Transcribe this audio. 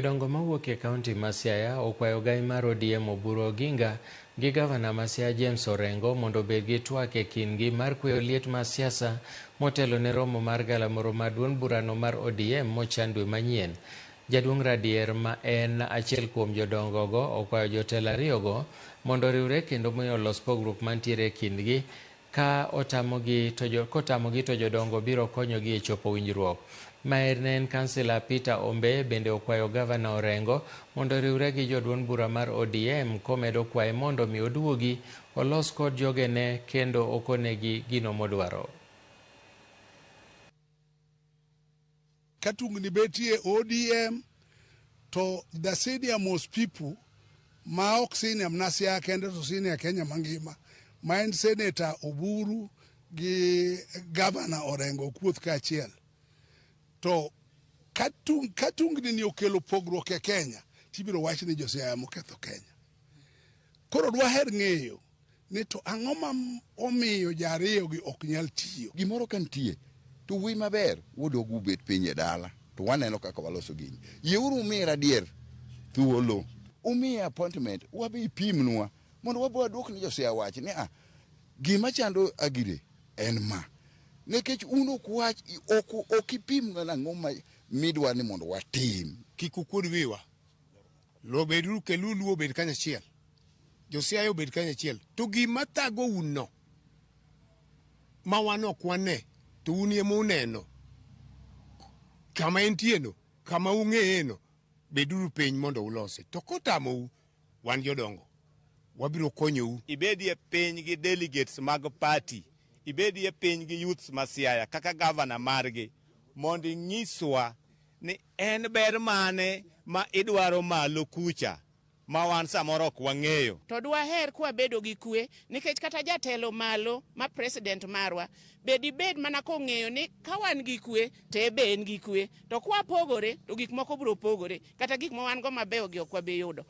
Jodongo mawuok e kaunti ma Siaya okwayo ogai mar ODM Oburu Oginga gi gavana ma Siaya James Orengo mondo obed gi twak e kindgi mar kweyo liet mar siasa motelo ne romo mar galamoro mar duond burano mar ODM mochan dwe manyien. Jaduong' Radier ma en achiel kuom jodongo go okwayo jotelo ariyogo mondo oriwre kendo miyo olos pogruok mantiere e kindgi Ka otamogi to jo, kotamogi to jodongo biro konyogi e chopo winjruok. Maer ne en kansila Peter Ombe bende okwayo gavana Orengo mondo oriwre gi joduond bura mar ODM komedo kwaye mondo mi oduogi olos kod jogene kendo okonegi gino modwaro. Ka tungni betie ODM to the senior most people ma ok senior mana Siaya kende to senior Kenya mangima ma en Senator Oburu gi Governor Orengo kuoth kaachiel. To ka tung, ka tungni ni okelo pogruok e Kenya tibiro wach ni jo Siaya moketho Kenya. Koro dwaher ng'eyo ni to ang'o ma omiyo jariyo gi ok nyal tiyo. Gimoro ka nitie to wuoyi maber wuod ubet piny e dala to waneno kaka waloso gini. Yieuru umiye radier thuolo, umiye appointment, wabe ipimnwa mondo wabe waduok ni Josiaya wach ni a gima chando Agire en ma. Nikech un ok wach ok ok ipimnwa nang'o ma midwa ni mondo watim. Kik ukuod wiwa. Lo beduru keluru obed kanyachiel. Josiaya obed kanyachiel. To gima thagou no ma wan ok wane to un ema uneno kama entieno kama ung'eyeno beduru piny mondo ulose. To kotamou wan jodongo wabiro konyou. Ibedie piny gi delegates mag party, ibedie piny gi youths ma Siaya kaka governor margi mondo inyiswa ni en ber mane ma idwaro malo kucha ma wan samoro ok wang'eyo. To dwaher kwabedo gi kwe nikech kata jatelo malo ma president marwa be dibed mana kong'eyo ni ka wan gi kwe to en be en gi kwe to kwapogore to gik moko biro pogore kata gik ma wan go mabeyo gi ok wabi yudo.